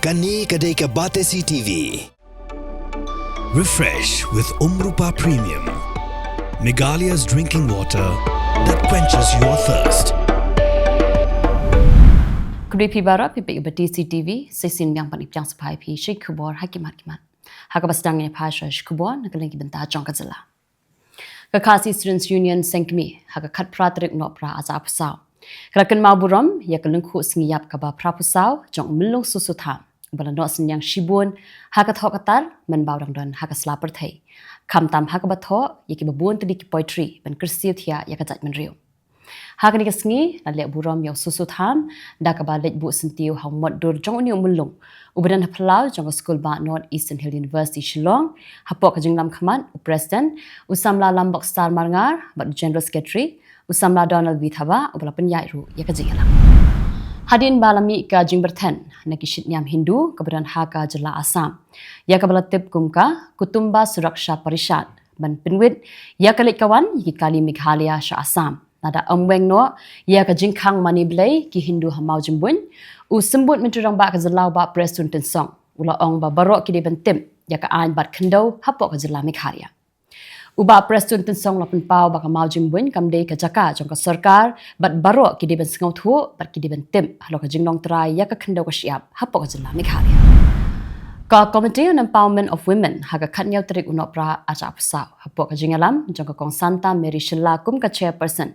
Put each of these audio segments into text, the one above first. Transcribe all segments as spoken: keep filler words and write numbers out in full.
Kane ka dei ka Batesi T V. Refresh with Umrupa Premium, Meghalaya's drinking water that quenches your thirst. Khublei phi baroh, phi peit Batesi T V, sa shisien biang pat ngi pdiang sngewbha ïa phi sha ki khubor ha ki mat ki mat. Ha kaba sdang ngin ïa phai sha ki khubor na ka lyngkhuh bynta jong ka jylla. Ka Khasi Students Union Seng Kmie ha ka khatphra tarik u Nohprah arhajar arphew saw ka la kynmaw burom ïa ka lyngkhuh sngi ïap kaba phraphew saw jong u Myllung Soso Tham, uba la noh synñiang shibun ha ka thoh ka tar mynba u dang don ha ka sla pyrthei, khamtam ha kaba thoh ïa kiba bun tylli ki poetry ban kyrsiew thiah ïa ka jaitbynriew. Ha kane ka sngi la leh burom ïa u Soso Tham da kaba leit buh syntiew ha u mot dur jong une u myllung uba don ha phyllaw jong ka skul bah North Eastern Hill University Shillong, hapoh ka jinglam khmat u President, u samla Lambok Star Marngar, bad u General Secretary, u samla Donald Withaba, uba la pynïaid ruh ïa ka jingïalang. Hadien ba la mih ka jingbyrthen na ki shitñiam Hindu kaba don ha ka jylla Assam, ïa kaba la tip kum ka Kutumba Suraksha Parishad, ban pynwit ïa ka leit ka wan ïa ki kali Meghalaya sha Assam, lada ym weng noh ïa ka jingkhang mane blei ki Hindu ha Mawjymbuin, u Symbud Myntri Rangbah ka jylla u Bah Prestone Tynsong u la ong ba baroh ki dei ban tip ïa ka aiñ bat khyndew hapoh ka jylla Meghalaya. U Bah Prestone Tynsong u la pynpaw ba ka Mawjymbuin kam dei ka jaka jong ka sorkar, bad baroh ki dei ban sngewthuh bad ki dei ban tip halor ka jinglong trai ïa ka khyndew ka shyiap hapoh ka jylla Meghalaya. Ka Committee on Empowerment of Women ha ka khathynñiew tarik u Nohprah arhajar arphew saw, hapoh ka jingïalam jong ka Kong Santa Mary Shylla kum ka Chairperson,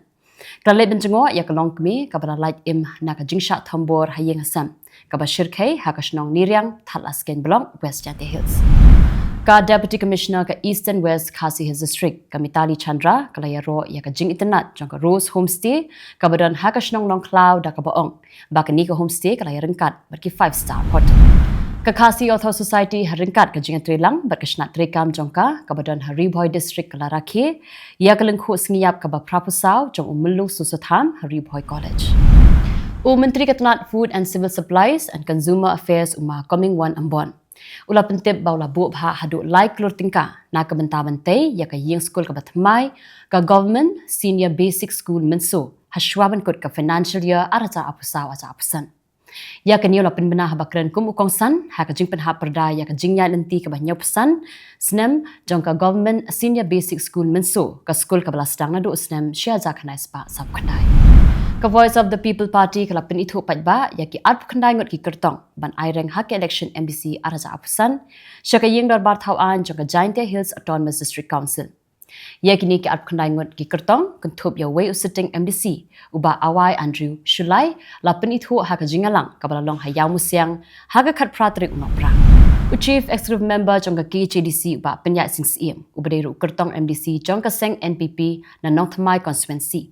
ka la leit ban jngoh ïa ka longkmie kaba la lait im na ka jingshah thombor ha ïing ha sem kaba shyrkhei ha ka shnong Niriang, Thadlaskeiñ Block, West Jaintia Hills. Ka Deputy Commissioner ka Eastern West Khasi Hills District, ka Mitali Chandra, ka la ïaroh ïa ka jingitynnad jong ka Rose Homestay kaba don ha ka shnong Nongkhlaw da kaba ong ba kane ka homestay ka la ïaryngkat bad ki five star hotel. Ka Khasi Author Society ha ryngkat ka jingïatreilang bad ka shnat treikam jong ka kaba don ha Ri Bhoi District ka la rakhe ïa ka lyngkhuh sngi ïap kaba phraphew saw jong u Myllung Soso Tham ha Ri Bhoi College. U Myntri ka tnat Food and Civil Supplies and Consumer Affairs u Ma Comingone Ymbon u la pyntip ba u la buh bhah haduh lai klur tyngka na ka bynta ban tei ïa ka ïing skul kaba thymmai, ka Government Senior Basic School Mynso, ha shuwa ban kut ka financial year arhajar arphew saw arhajar arphew san. Ïa kane u la pynbna haba kren kum u kongsan ha ka jingpynhap pyrda ïa ka jingïaid lynti kaba hynñiewphew san snem jong ka Government Senior Basic School Mynso, ka skul kaba la sdang naduh u snem shi hajar khyndai spah sawphew khyndai. Ka Voice of the People Party ka la pynithuh paidbah ïa ki arphew khyndai ngut ki kyrtong ban aireng ha ka election M D C arhajar arphew san sha ka ïing dorbar thaw aiñ jong ka Jaintia Hills Autonomous District Council. Ïa kine ki arphew khyndai ngut ki kyrtong, kynthup ïa uwei u sitting M D C, u Bah Awai Andrew Shullai, la pynithuh ha ka jingïalang kaba la long ha Ïawmusiang ha ka khatphra tarik u Nohprah. U Chief Executive Member jong ka K H A D C, u Bah Pynïaid Sing Syiem, uba dei ruh u kyrtong M D C jong ka seng N P P na Nongthymmai Constituency,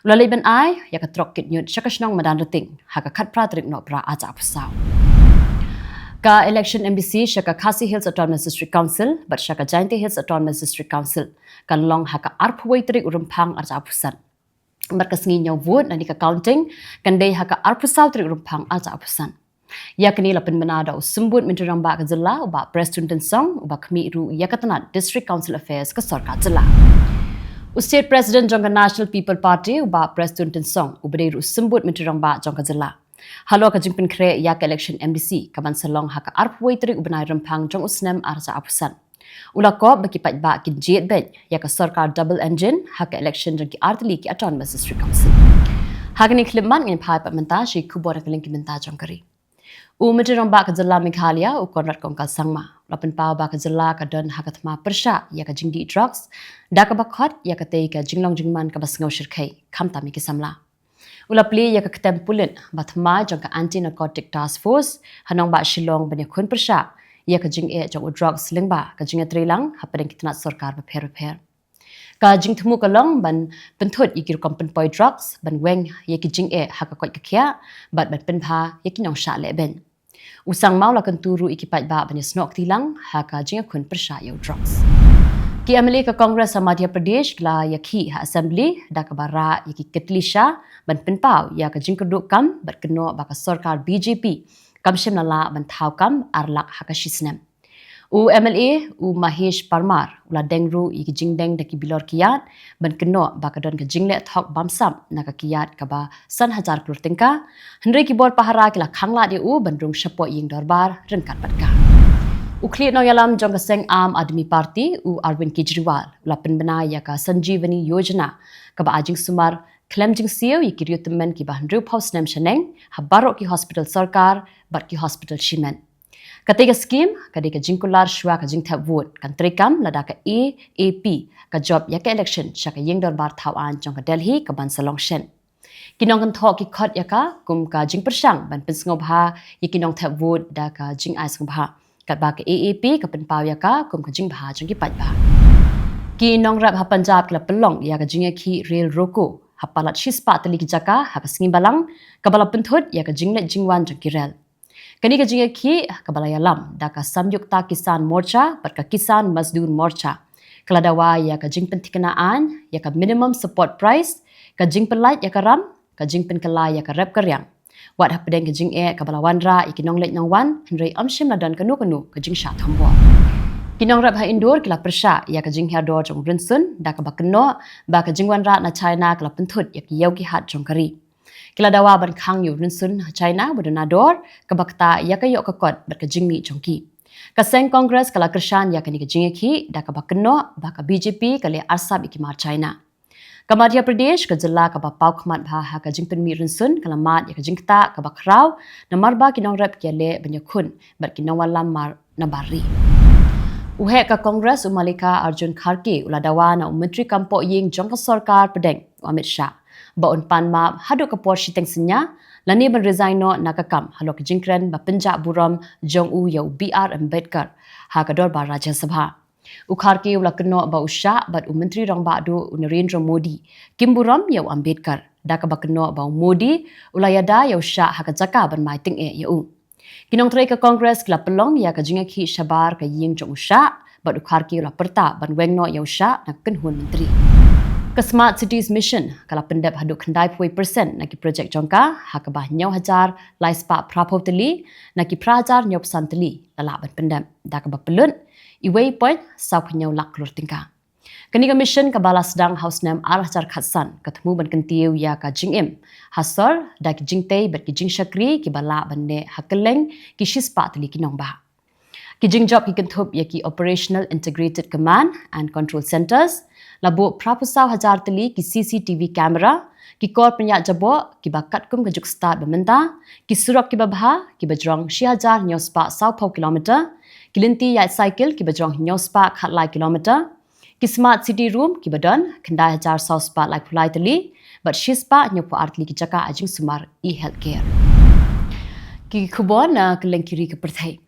u la leit ban ai ïa ka trok kit ñiut sha ka shnong Madan Rting ha ka khatphra tarik u Nohprah arhajar arphew saw. Ka election M D C sha ka Khasi Hills Autonomous District Council bad sha ka Jaintia Hills Autonomous District Council kan long ha ka arphew wei tarik u Rymphang arhajar arphew san, bad ka sngi ñiew vote lane ka counting kan dei ha ka arphew saw tarik u Rymphang arhajar arphew san. Ïa kane la pynbna da u Symbud Myntri Rangbah ka jylla, u Bah Prestone Tynsong, uba khmih ruh ïa ka tnat District Council Affairs ka sorkar jylla. U State President jong ka National People Party, u Bah Prestone Tynsong, uba dei ruh u Symbud Myntri Rangbah jong ka jylla, halor ka jingpynkhreh ïa ka election M D C kaban sa long ha ka arphew wei tarik u bnai Rymphang jong u snem arhajar arphew san, u la kop ba ki paidbah kin jied beit ïa ka sorkar double engine ha ka election jong ki artylli ki Autonomous District Council. Ha kane ka khyllipmat ngin phai pat mynta sha ki khubor na ka lyngkhuh bynta jong ka ri. U Myntri Rangbah ka jylla Meghalaya, u Conrad Kongkal Sangma, u la pynpaw ba ka jylla ka don ha ka thma pyrshah ïa ka jingdih drugs, da kaba khot ïa katei ka jinglong jingman kaba sngew shyrkhei, khamtam ïa ki samla. U la plie ïa ka ktem pulit ba thymmai jong ka Anti Narcotic Task Force ha nongbah Shillong ban ïakhun pyrshah ïa ka jingeh jong u drugs lyngba ka jingïatreilang hapdeng ki tnat sorkar bapher bapher. Ka jingthmu ka long ban pynthut ïa ki rukom pynpoi drugs, ban weng ïa ki jingeh ha ka koit ka khiah, bad ban pynbha ïa ki nongshah lehbeiñ. U Sangma u la kyntu ruh ïa ki paidbah ban ïasnoh kti lang ha ka jingïakhun pyrshah ïa u drugs. Ki M L A ka Congress ha Madhya Pradesh ki la ïakhih ha Assembly da kaba rah ïa ki khyllipmat ban pynpaw ïa ka jingkyrduh kam bad kynnoh ba ka sorkar B J P kam shym la lah ban thaw kam ar lak ha ka shi snem. U M L A u Mahesh Parmar u la deng ruh ïa ki jingdeng da ki bilor kiad ban kynnoh ba ka don ka jingleh thok bamsap na ka kiad kaba san hajar klur tyngka, hynrei ki bor pahara ki la khanglad ïa u ban rung shapoh ïing dorbar ryngkat bad ka. U khlieh nongïalam jong ka seng Aam Aadmi Party u Arvind Kejriwal u la pynbna ïa ka Sanjeevani Yojana kaba ai jingsumar khlem jingsiew ïa ki riewtymmen kiba hynriewphew snem shaneng ha baroh ki hospital sorkar bad ki hospital shimet. Katei ka skim ka dei ka jingkular shuwa ka jingthep vote, kan treikam lada ka A A P ka jop ïa ka election sha ka ïing dorbar thaw aiñ jong ka Delhi kaban sa long shen. Ki nongkynthoh ki khot ïa ka kum ka jingpyrshang ban pynsngewbha ïa ki nongthep vote da ka jingai sngewbha, katba ka A A P ka pynpaw ïa ka kum ka jingbha jong ki paidbah. Ki nongrep ha Punjab ki la pynlong ïa ka jingïakhih rel ROCO ha palat shispah tylli ki jaka ha ka sngi Balang, kaba la pynthut ïa ka jingleit jingwan jong ki rel. Kane ka jingïakhih kaba la ïalam da ka Samyukta Kisan Morcha bad ka Kisan Mazdoor Morcha ka la dawa ïa ka jingpynthikna aiñ ïa ka minimum support price, ka jingpynlait ïa ka ram, ka jingpynkylla ïa ka rep ka riang. Wat hapdeng ka jingeh kaba la wanrah ïa ki nongleit nongwan, hynrei ym shym la don kano kano ka jingshah thombor. Ki nongrep ha Indore ki la pyrshah ïa ka jinghiar dor jong u rynsun da kaba kynnoh ba ka jingwanrah na China ka la pynthut ïa ki ïew ki hat jong ka ri. Ki la dawa ban khang ïa u rynsun ha China ba duna dor kaba ktah ïa ka ïoh ka kot bad ka jingmih jong ki. Ka seng Congress ka la kyrshan ïa kane ka jingïakhih da kaba kynnoh ba ka B J P ka leh arsap ïa ki mar China. Ka Madhya Pradesh, ka jylla kaba paw khmat bha ha ka jingpynmih rynsun, ka la mad ïa ka jingktah kaba khraw namar ba ki nongrep ki ïaleh ban ïakhun bad ki nongwallam mar na bar ri. U heh ka Congress u Mallikarjun Kharge u la dawa na u Myntri Kam Pohïing jong ka sorkar pdeng u Amit Shah ba un pan map haduh ka por shiteng synñia lane ban resign noh na ka kam halor ka jingkren ba pynjah burom jong u ïa u B R Ambedkar ha ka dorbar Rajya Sabha. U Kharge u la kynnoh ba u Shah bad u Myntri Rangbah Duh u Narendra Modi kim burom ïa u Ambedkar, da kaba kynnoh ba u Modi u la ïada ïa u Shah ha ka jaka ban mai tyngeh ïa u. Ki nongtrei ka Congress ki la pynlong ïa ka jingïakhih shabar ka ïing jong u Shah, bad u Kharge u la pyrta ban weng noh ïa u Shah na ka kynhun myntri. Ka Smart Cities Mission ka la pyndep haduh khyndai phew percent na ki projek jong ka, ha kaba hynñiew hajar lai spah phraphew tylli na ki phra hajar hynñiewphew san tylli la lah ban pyndep, da kaba pynlut iwei point saw phew hynñiew lak klur tyngka. Kane ka mission kaba la sdang ha u snem ar hajar khatsan ka thmu ban kyntiew ïa ka jingim ha sor da ki jingtei bad ki jingshakri kiba lah ban neh ha kylleng ki shispah tylli ki nongbah. Ki jingjop ki kynthup ïa ki Operational Integrated Command and Control Centres, la buh phraphew saw hajar tylli ki C C T V camera, ki kor pynïaid jaboh kiba katkum ka juk stad ba mynta, ki surok kiba bha kiba jrong shi hajar hynñiew spah saw phew kilometer, ki lynti ïaid cycle kiba jrong hynñiew spah khatlai kilometer, ki Smart City Room kiba don khyndai hajar saw spah laiphew lai tylli, bad shispah hynñiewphew ar tylli ki jaka ai jingsumar e-healthcare. Ki khubor na kylleng ki ri ka pyrthei.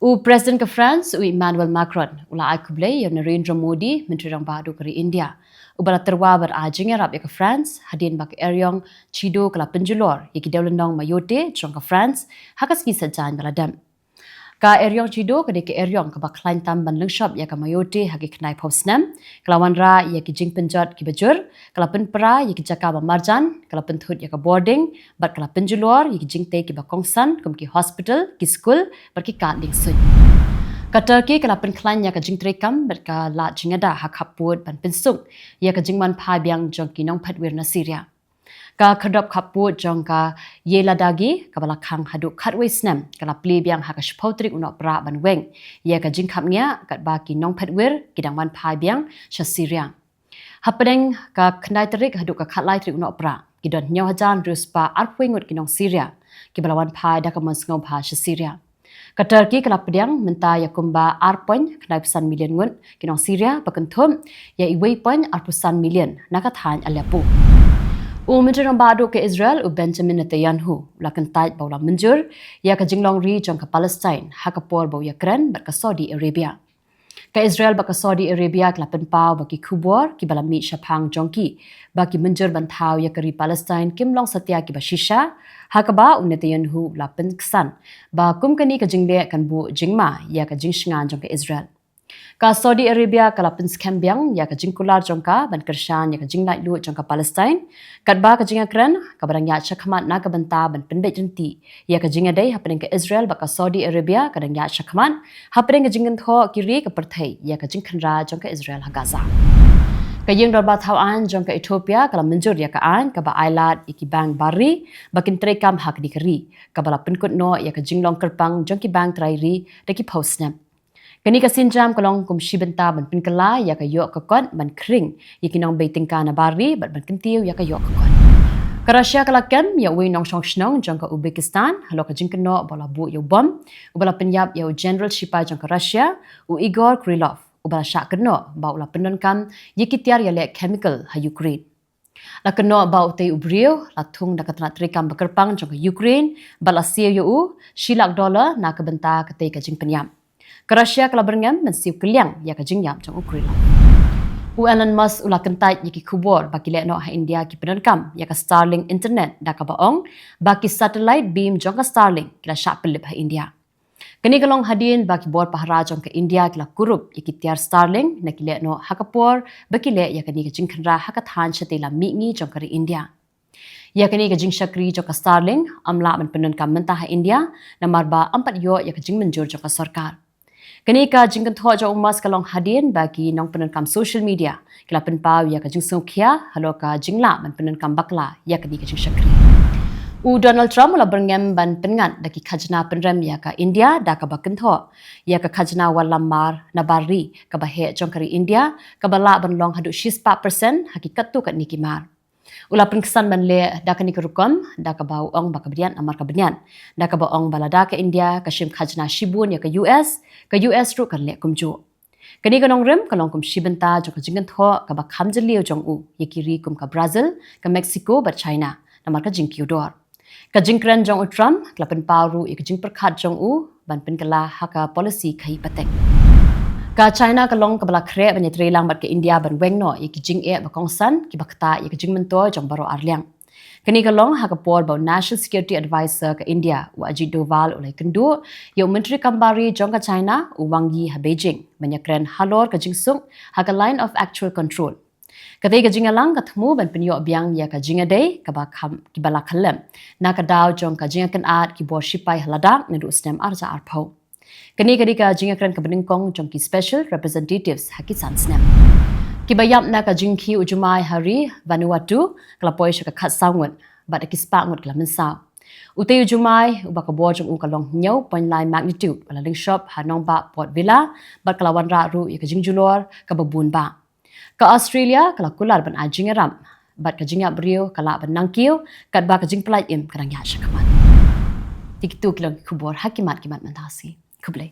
U President ka France u Emmanuel Macron u la ai khublei ïa u Narendra Modi, Myntri Rangbah Duh ka ri India, uba la tyrwa ban ai jingïarap ïa ka France hadien ba ka eriong Chido ka la pynjulor ïa ki dewlynnong Mayotte jong ka France ha ka sngi Saitjaiñ ba la dep. Ka eriong Chido ka dei ka eriong kaba khlaiñ tam ban lyngshop ïa ka Mayotte ha ki khyndai phew snem, ka la wanrah ïa ki jingpynjot kiba jur, ka la pynpra ïa ki jaka ba marjan, ka la pynthut ïa ka bording, bad ka la pynjulor ïa ki jingtei kiba kongsan kum ki hospital, ki skul bad ki kad liengsuiñ. Ka Turkey ka la pynkhlaiñ ïa ka jingtreikam bad ka lad jingïada ha khappud ban pynsuk ïa ka jingwanphai biang jong ki nongphetwir na Syria. Ka khyrdop khappud jong ka Yeladagi kaba la khang haduh khatwei snem ka la plie biang ha ka shiphew tarik u Nohprah ban weng ïa ka jingkhapngiah, katba ki nongphetwir ki dang wanphai biang sha Syria. Hapdeng ka khyndai tarik haduh ka khatlai tarik u Nohprah, ki don hynñiew hajar hynriew spah arphew ngut ki nong Syria kiba la wanphai da ka mon sngewbha sha Syria. Ka Turkey ka la pdiang mynta ïa kumba ar point khyndai phew san million ngut ki nong Syria, ba kynthup ïa iwei point arphew san million na ka thaiñ Aleppo. U Myntri Rangbah Duh ka Israel u Benjamin Netanyahu u la kyntait ba u la mynjur ïa ka jinglong ri jong ka Palestine ha ka por ba u ïakren bad ka Saudi Arabia. Ka Israel bad ka Saudi Arabia ki la pynpaw ba ki khubor kiba la mih shaphang jong ki ba ki mynjur ban thaw ïa ka ri Palestine kim long satia kiba shisha, ha kaba u Netanyahu u la pynksan ba kum kane ka jingleh kan buh jingma ïa ka jingshngaiñ jong ka Israel. Ka Saudi Arabia ka la pynskhem biang ïa ka jingkular jong ka ban kyrshan ïa ka jinglaitluid jong ka Palestine, katba ka jingïakren kaba dang ïaid shakhmat na ka bynta ban pynbeit ryntih ïa ka jingïadei hapdeng ka Israel bad ka Saudi Arabia ka dang ïaid shakhmat hapdeng ka jingkynthoh ki ri ka pyrthei ïa ka jingkhynra jong ka Israel ha Gaza. Ka ïing dorbar thaw aiñ jong ka Ethiopia ka la mynjur ïa ka aiñ kaba ailad ïa ki bank bar ri ba kin treikam ha kane ka ri, kaba la pynkut noh ïa ka jinglong kyrpang jong ki bank trai ri da ki phew snem. Kane ka sienjam ka long kum shi bynta ban pynkylla ïa ka ïoh ka kot ban khring ïa ki nongbei tyngka na bar ri bad ban kyntiew ïa ka ïoh ka kot. Ka Russia ka la kem ïa uwei u nongshong shnong jong ka Uzbekistan halor ka jingkynnoh ba u la buh ïa u bom, uba la pynïap ïa u General Shipai jong ka Russia, u Igor Kirillov, uba la shah kynnoh ba u la pyndonkam ïa ki tiar ïaleh chemical ha Ukraine. La kynnoh ba utei u briew la thung da ka tnat treikam ba kyrpang jong ka Ukraine bad la siew ïa u shi lak dollar na ka bynta katei ka jingpynïap. Ka Russia ka la byrngem ban siew kylliang ïa ka jingïap jong u Kirillov. U Elon Musk u la kyntait ïa ki khubor ba ki lehnoh ha India ki pyndonkam ïa ka Starlink internet da kaba ong ba ki satellite beam jong ka Starlink ki la shah pynlip ha India. Kane ka long hadien ba ki bor pahara jong ka India ki la kurup ïa ki tiar Starlink na ki lehnoh ha ka por ba ki leh ïa kane ka jingkhynra ha ka thaiñ shatei lam mihngi jong ka ri India. Ïa kane ka jingshakri jong ka Starlink ym lah ban pyndonkam mynta ha India namar ba ym pat ïoh ïa ka jingmynjur jong ka sorkar. Kane ka jingkynthoh jong u Musk ka long hadien ba ki nongpyndonkam social media ki la pynpaw ïa ka jingsngewkhia halor ka jinglah ban pyndonkam bakla ïa kane ka jingshakri. U Donald Trump u la byrngem ban pynngat da ki khajna pynrem ïa ka India da kaba kynthoh ïa ka khajna wallam mar na bar ri kaba heh jong ka ri India, kaba lah ban long haduh shispah percent ha ki katto katne ki mar. U la pynksan ban leh da kane ka rukom da kaba u ong ba ka bniat namar ka bniat, da kaba ong ba lada ka India ka shim khajna shibun ïa ka U S, ka U S ruh kan leh kumjuh. Kane ka nongrim ka long kum shi bynta jong ka jingkynthoh kaba kham jylliew jong u ïa ki ri kum ka Brazil, ka Mexico bad China namar ka jingkiew dor. Ka jingkren jong u Trump ka la pynpaw ruh ïa ka jingpyrkhat jong u ban pynkylla ha ka policy khaïi patek. Ka China ka long kaba la khreh ban ïatreilang bad ka India ban weng noh ïa ki jingeh ba kongsan kiba ktah ïa ka jingmyntoi jong baroh arliang. Kane ka long ha ka por ba u National Security Advisor ka India, u Ajit Doval, u la ïakynduh ïa u Myntri Kam Bar Ri jong ka China, u Wang Yi, ha Beijing ban ïakren halor ka jingsuk ha ka Line of Actual Control. Katei ka jingïalang ka thmu ban pynïoh biang ïa ka jingïadei kaba kham, kiba la khyllem na ka daw jong ka jingïakynad ki bor shipai ha Ladakh naduh u snem ar hajar arphew. Kane ka dei ka jingïakren kaba nyngkong jong ki special representatives ha ki san snem. Kiba ïap na ka jingkhih u jumai ha ri Vanuatu ka la poi sha ka khatsaw ngut bad da ki spah ngut ki la mynsaw. Utei u jumai, uba ka bor jong u ka long hynñiew point lai magnitude, ka la lyngshop ha nongbah Port Vila bad ka la wanrah ruh ïa ka jingjulor kaba bun bah. Ka Australia ka la kular ban ai jingïarap bad ka jingïap briew ka lah ban nangkiew katba ka jingpyllait im ka dang ïaid shakhmat. Te kito ki long ki khubor ha ki mat ki mat mynta shi. Khublei.